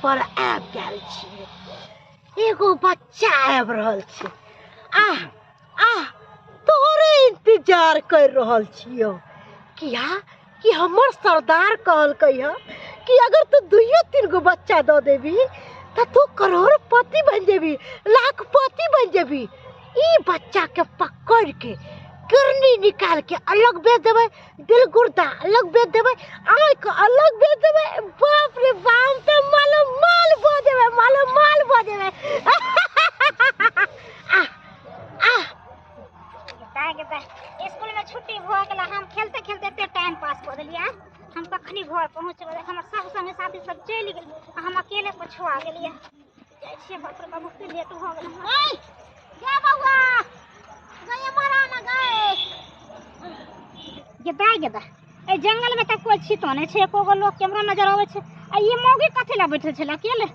पर आबि गेल छियै। एगो बच्चा आबि रहल छै। आह आह, तोरे इंतजार कर रहल छियौ। किया कि हमर सरदार कहलकै हँ कि अगर तू दुइयो तीन गो बच्चा दऽ देबी तऽ तू करोड़पति बनि जेबी, लाखपति बनि जेबी। ई बच्चा के पकड़ के किडनी निकाल के अलग बेच देबै, दिल गुर्दा अलग बेच देबै, आँखि अलग बेच देबै। बाप रे बाप, तऽ मालो माल भऽ जेबै, मालो माल भऽ जेबै। आह आह, स्कूल में छुट्टी भऽ गेल, हम खेलते खेलते एते टाइम पास कऽ देलियै। हम कखनी घर पहुँचबै? हमर सब संगे साथी सब चलि गेल आ हम अकेले पछुआ गेलियै। जाइ छियै, बाप रे बाप, बहुते लेट भऽ गेल। गे बौआ, गए मरा ना गए। गेदा गेदा, एहि जंगल में तऽ कोइ छितो नहि छै, एको गो लोक केमरो नजर अबै छै। आ ई मौगी कथी लए बैठल छलै अकेले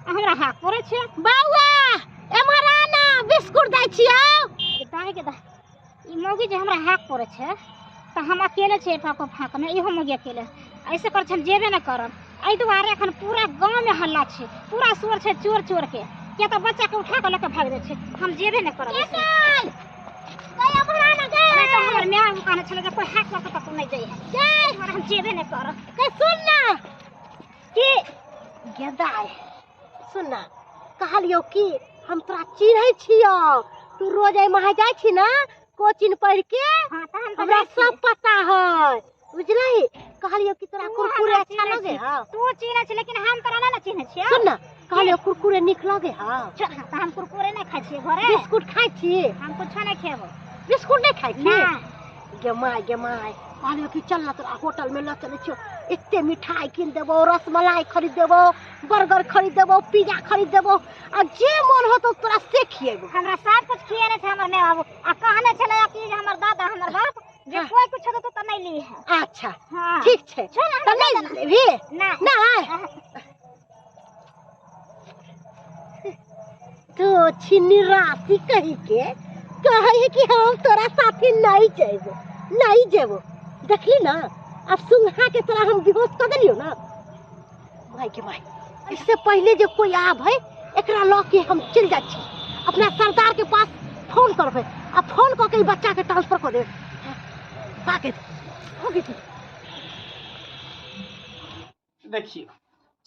आ हमरा हाक पड़ै छै? बौआ एम्हर आ ना, बिस्कुट दै छियौ। गेदा गेदा, ई मौगी जे हमरा हाक पड़ै छै तऽ हम अकेले छियै फाँको फाँकमे, इहो मौगी अकेले। ऐसे कर छै, हम जेबे नहि करब। एहि दुआरे एखन पूरा गाँवमे हल्ला छै, पूरा शोर छै चोर चोरके, किया तऽ बच्चाके उठा कऽ लऽ कऽ भागि जाइ छै। हम जेबे नहि करब। नहि तऽ हमर माय कहने छलै जे कोइ हाक कऽ कऽ कतहु नहि जाइ है, एहि दुआरे हम जेबे नहि करब। सुन ना कि गेदा, सुन ना, कहलियौ कि हम तोरा चिन्है छियौ, तू रोज एहि महा जाइ छी ना कोचिंग पढ़ के। हाँ, तऽ हम हमरा सब पता है, बुझलही? कहलियौ कि तोरा कुरकुरे अच्छा लगे? हाँ, तू चिन्है छी, लेकिन हम तोरा नहि ने चिन्है छियौ। सुन ना, कहलियौ कुरकुरे नीक लगे? हाँ, तऽ हम कुरकुरे नहि खाइ छियै घरे। बिस्कुट खाइ छी? हम कुछो नहि खेबो। बिस्कुट नहि खाइ छी? गे माय, गे माय, कहलियौ कि चल ना, तोरा होटल में लऽ चलै छियौ, एते मिठाई कीन देबो, रसमलाई खरीद देबो, बर्गर खरीद देबो, पिज्जा खरीद देबो, आ जे मन होतो तोरा से खिएबो। हमरा सब कुछ खिएने छै हमर माय बाबू, आ कहने छलै कि जे हमर दादा हमर बाप जे कोई कुछ देतो तऽ नहि ली है। अच्छा, हाँ ठीक छै, तऽ नहि लेबही? नहि। नहि तो छिनी राशि कही के कहै है कि हम तोरा साथे नहीं जेबो, नहीं जेबो। देखली ना, अब सुंघा के तोरा हम बेहोश कर देलियो ना। माय के माय, इससे पहले जो कोई आब है एकरा लऽ के हम चलि जाइ छी, अपना सरदार के पास फोन करबै आ फोन कऽ के ई बच्चा के ट्रांसफर कऽ देबै। बाके हो गेल। देखियौ,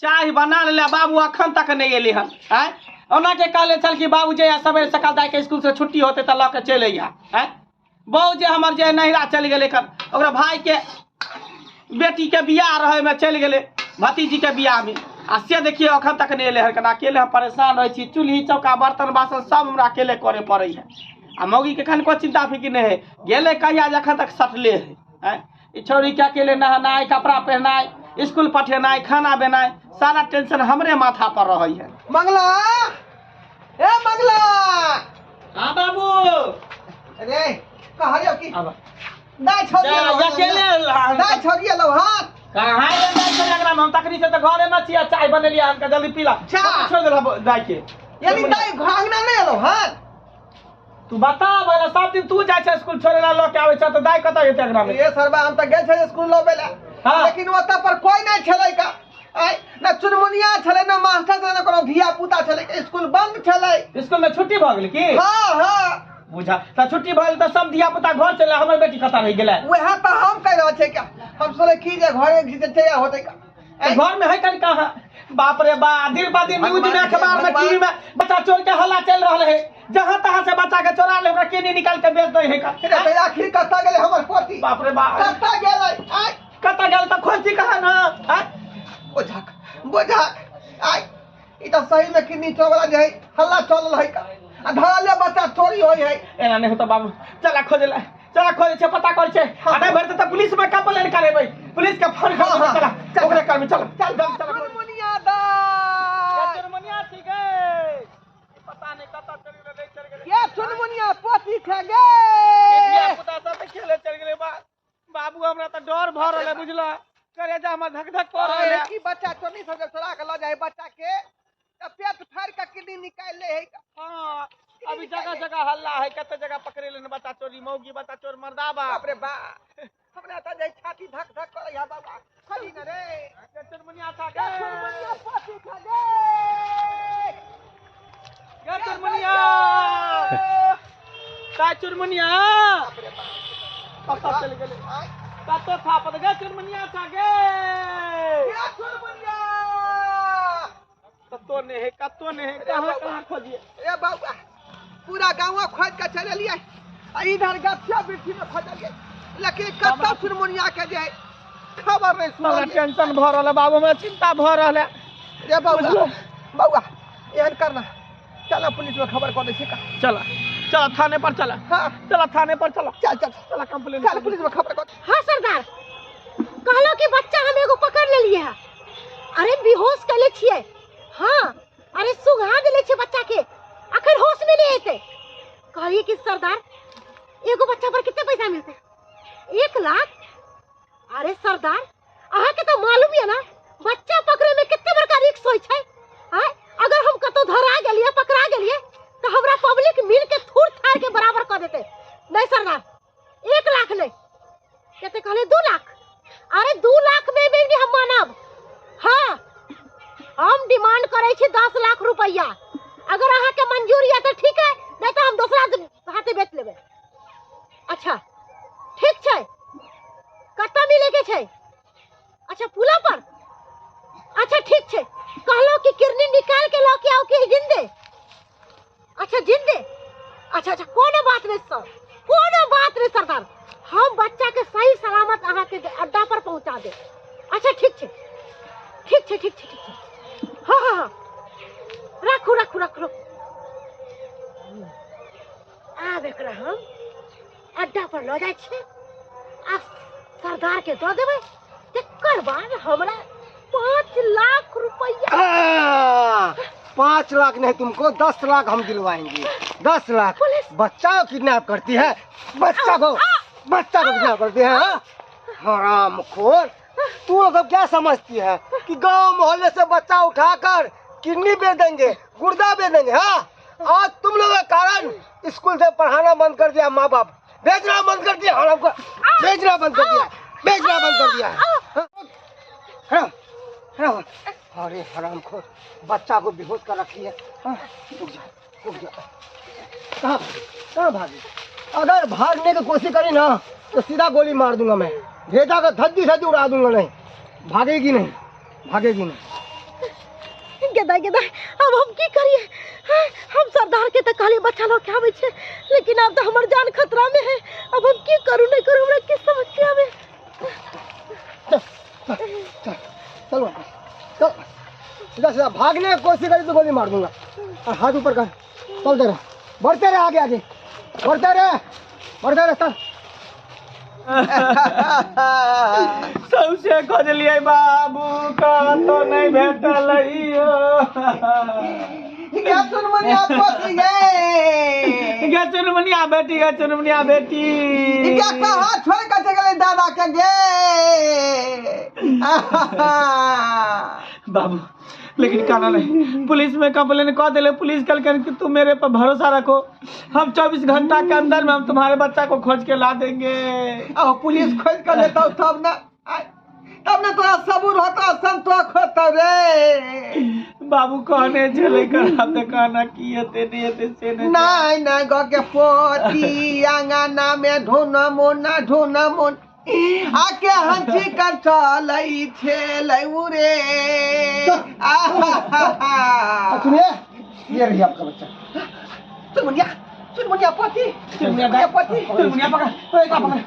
चाय बना ले, बाबू अखन तक नहीं एले हन। आँय, ओना के कहले छल कि बाबू जे सवेरे सकाल दाइ के स्कूल से छुट्टी होते तऽ लऽ के चलि अइहा। आँय, बहू जे हमर जे नैहरा चलि गेलै कन, ओकरा भाई के बेटी के बियाह रहै में चलि गेलै, भतीजी के बियाह में, आ से देखियौ अखन तक नहीं एले हन। कना अकेले हम परेशान रहै छी, चूल्ही चौका बर्तन बासन सब हमरा अकेले करे पड़ै है। आ मौगी के कनको चिंता फिक्र नहीं है, गेलै कहिया जे अखन तक सटले है। आँय, ई छौड़ी के अकेले नहेनाइ, कपड़ा पहनाइ, स्कूल पठेनाइ, खाना बनाइ, सारा टेंशन हमरे माथा पर रहै है। मंगला, ए मंगला। हाँ बाबू। अरे कहलियो कि आब। दाइ छोड़िए जा, लो, अकेले दाइ छोड़िए लो हाथ। कहाँ रे दाइ छोड़िए एकरा में? हम तकनी से तऽ घरे में छियै, चाय बनेलियै, हमके जल्दी पीला। जा। छोड़ देला दाइ के। यानी दाइ अंगना नहि एलो हाथ। तू बता पहिले, सब दिन तू जाइ छै स्कूल छोड़े ला, लऽ के आबै छै, तऽ दाइ कतऽ जेतै एकरा में? ए सरबा, हम तऽ गेल छलियै स्कूल लबै ला। हाँ। लेकिन ओतऽ पर कोई नहि छलै का। आइ न चुनमुनिया छलै, न मास्टर छलै, न कोनो धिया पुता छलै, स्कूल बंद छलै। स्कूल में छुट्टी भऽ गेल की? हाँ हाँ। बुझा तऽ छुट्टी भऽ गेल तऽ सब धिया पुता घर चलि, हमर बेटी कतऽ रहि गेलै? वएह तऽ हम कहि रहल छियै का, हम सोचै की जे घरे घिचै होतै का। तऽ घर में है कन कहाँ? बाप रे बा, दिन ब दिन न्यूज में, अखबार में, टीवी में बच्चा चोर के हल्ला चल रहल है, जहाँ तहाँ से बच्चा के चोरा ले, ओकरा केने निकाल के बेच दै है का। रे आखिर कतऽ गेलै हमर पोती? बाप रे बाप, कतऽ गेलै? आइ कतऽ गेल तऽ खोजी कहाँ ना? आइ बोझाक बोझाक, आइ ई तऽ सही में किडनी चोर वाला जे है हल्ला चलल है का, आ धरले बच्चा चोरी होय है। एना नहीं होता बाबू, चला खोजे ला, चला खोजे छे, पता कर छे। आ नहीं भरते तऽ पुलिस में कंप्लेन करेबै, पुलिस के फोन कर हाँ, चला चल। ओकरे करबै, चल चल चल चल। चुनमुनिया दाइ। चुनमुनिया ठीक है, पता नहीं कतऽ चलि गेलै, नहीं चलि गेलै। ये चुनमुनिया पोती खा गे। धिया पुता सब तऽ खेले चलि गेलै। बाबू हमरा तऽ डर भऽ रहल है, बुझला, करेजा हमर धक धक कऽ रहल है। की बच्चा चोरी सब चोरा के लऽ जाइ बच्चा के, तऽ पेट फाड़ि के किडनी निकालि लै है। हाँ, अभी जगह जगह हल्ला है, कते जगह पकड़े लेने बच्चा चोरी, मौगी बच्चा चोर, मर्दाबा। बाप रे बाप। हमरा त जाय छाती धक धक करै है बाबा खली न रे चुनमुनिया था गे चुनमुनिया पोती खा गे गे चुनमुनिया का चुनमुनिया कतऽ चलि गेलै कतऽ था पता गे चुनमुनिया था गे गे चुनमुनिया कतौ नहि है कतौ नहि है कहाँ कहाँ खोजिए ए बाबा पूरा गाँव खोज के चल एलियै आ इधर गछिया वृक्षी में खोजलियै लेकिन कतऽ चुनमुनिया के जे खबर नहीं हमरा सुनलियै। टेंशन भऽ रहल है बाबू हमरा चिंता भऽ रहल है रे बौआ बौआ एहन करना चल पुलिस में खबर कऽ दै छी का चला चला थाने पर चला हाँ चला थाने पर चला चल चल चला कंप्लेन चल पुलिस में खबर कऽ हाँ सरदार कहलो कि बच्चा हम एगो पकड़ लेलिए है अरे बेहोश कर ले छियै हाँ अरे सुंघा देले छियै बच्चा के अखन होश में नहीं एते कहलिए कि सरदार एगो बच्चा पर कितने पैसा मिलते 1 लाख अरे सरदार अहाँ के तो मालूम है ना बच्चा पकड़े में कितने बड़का रिस्क होई छै आय अगर हम कतौ धरा गेलिए पकड़ा गेलिए तो हमरा पब्लिक मिल के थूर थार के बराबर कर देते नहीं सरदार 1 लाख नहीं कहते कहले 2 लाख अरे 2 लाख में भी नहीं हम मानब हाँ हम डिमांड करे छी 10 लाख रुपया अगर अहाँ के मंजूरी है तो ठीक है नहीं तो हम दूसरा हाथे बेच लेबै अच्छा ठीक छै कतऽ मिले के छै अच्छा पुला पर अच्छा ठीक छै कहलो कि किरनी निकाल के लऽ के आओ कि जिंदे अच्छा जिंदे अच्छा अच्छा कोनो बात नहीं सर कोनो बात नहीं सरदार हम बच्चा के सही सलामत अहाँ के अड्डा पर पहुंचा दे अच्छा ठीक छै ठीक छै ठीक छै ठीक छै हाँ हाँ हाँ राखू राखू राखू राखू आब एकरा हम अड्डा पर लऽ जाइ छियै आ सरदार के दऽ देबै तकर बाद हमरा 5 लाख रुपया 5 लाख नहीं तुमको 10 लाख हम दिलवाएंगे 10 लाख। बच्चा को किडनैप करती है बच्चा को किडनैप करती है हरामखोर तू लोग सब क्या समझती है कि गांव मोहल्ले से बच्चा उठाकर किडनी बेच देंगे गुर्दा बेच देंगे। हाँ आज तुम लोगों के कारण स्कूल से पढ़ाना बंद कर दिया माँ बाप भेजना बंद कर दिया हराम को भेजना बंद कर दिया भेजना बंद कर दिया। हाँ हाँ अरे हरामखोर बच्चा को बेहोश कर रखी है। हाँ, रुक जा रुक जा कहाँ भागी कहाँ भागी अगर भागने की कोशिश करी ना तो सीधा गोली मार दूंगा मैं भेजा कर धज्जी धज्जी उड़ा दूंगा। नहीं भागेगी नहीं भागेगी नहीं। गेदा गेदा अब हम की करिए हम सरदार के तो कहलिए बच्चा लोग के आबै छै लेकिन अब तो हमर जान खतरा में है अब हम की करू नहीं करू हमरा की समझ के आवे। चल चल चल वापस चल सीधा सीधा भागने की कोशिश करी तो गोली मार दूंगा। और हाथ ऊपर कर चलते रहे बढ़ते रहे आगे आगे बढ़ते रहे चल। सौसे खोजलियै बाबू कतौ नहि भेटल गे चुनमुनिया पोती गे गे चुनमुनिया बेटी गे चुनमुनिया बेटी गे कहाँ छोड़ के चल गेलै दादा के गे बाबू लेकिन कहना नहीं पुलिस में कंप्लेन कर दिले पुलिस कल कि तुम मेरे पर भरोसा रखो हम 24 घंटा के अंदर में हम तुम्हारे बच्चा को खोज के ला देंगे। अब पुलिस खोज के लेता तब ना तब ना तोरा सबूर होता संतोष होता रे बाबू कहने चले कर हम कहना की हेते नहीं हेते से नहीं नहीं नहीं गो के पोती आंगना में ढून मोना ढून मोन आके हंसी कर चलै छेलै रे। सुनिए ये रही आपका बच्चा चुनमुनिया चुनमुनिया पोती चुनमुनिया पोती चुनमुनिया पकड़ पकड़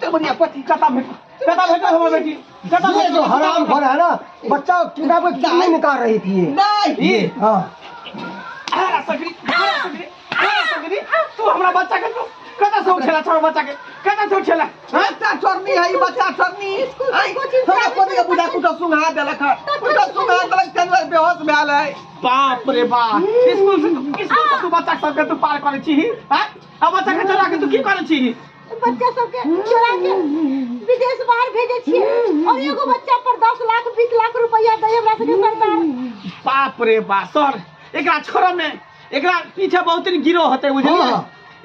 चुनमुनिया पोती कता भेट कता भेट हमर बेटी कता ये जो हराम खोर है ना बच्चा किडनैप किडनी निकाल रही थी ये नहीं हाँ हरा सकरी हरा सकरी हरा सकरी तू हमरा बच्चा के तू कता से उठेला छोड़ बच्चा के कता से उठेला बच्चा चोरनी है ई बच्चा चोरनी हमरा पोती के बुढ़ा कुटा सुंघा देलक कुटा सुंघा देलक तंदर बेहोश भेल है। बाप रे बाप स्कूल से तू बच्चा सबके तू पार करै छी हां आ बच्चा के चोरा के तू की करै छी बच्चा सबके चोरा के विदेश बाहर भेजे छियै और एगो बच्चा पर 10 लाख 20 लाख रुपया दे हमरा सबके सरदार। बाप रे बाप सर एकरा छोड़ब ने एकरा पीछे बहुत गिरोह होते बुझलियै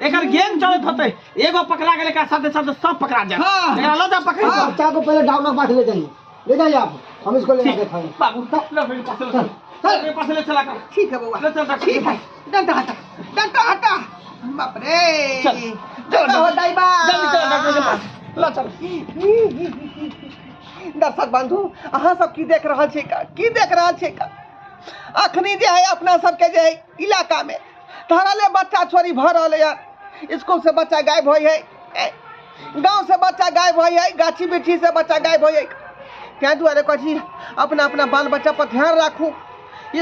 एकर गेंग चलत होते, एगो पकड़ा गेले का साथे साथे सब पकड़ा जाए। हाँ। एकरा ल जा पकड़। बच्चा को पहले डॉक्टर के पास ले जाइए, ले जाइए आप, हम इसको ले जाके खाएंगे। बाबू ल मेरे पास ले चल, मेरे पास ले चला कर। ठीक है बउआ, ले चल डॉक्टर ठीक के है। पास। डंडा हटा, डंडा हटा, बाप रे, चल, डंडा हो दाइबा, जल्दी चल डॉक्टर के पास ल चल। दर्शक बंधु, अहाँ सब की देख रहल छी का, की देख रहल छी का? अखनी जे है अपना सबके जे है इलाका में धरले बच्चा चोरी भऽ रहल है, स्कूल से बच्चा गायब होइ है, गाँव से बच्चा गायब होइ है, गाछी बिरछी से बच्चा गायब होइ है। ताहि दुआरे कहै छी अपना अपना बाल बच्चा पर ध्यान राखू।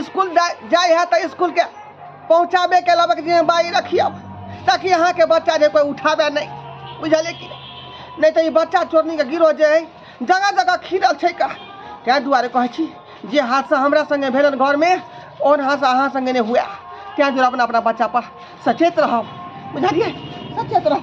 स्कूल जाइ है तऽ स्कूल के पहुँचाबे के अलावा जिम्मेदारी रखियौ, ताकि अहाँके बच्चा जे कोइ उठाबे नहि, बुझलियै कि नहि? तऽ ई बच्चा चोरनीके गिरोह जे है जगह जगह खिलल छै का। ताहि दुआरे कहै छी जे हादसा हमरा संगे भेल घरमे ओहन हादसा अहाँ संगे नहि हुए, ताहि दुआरे अपना अपना बच्चा पर सचेत रहब, बुझलियै? सचेत रहब।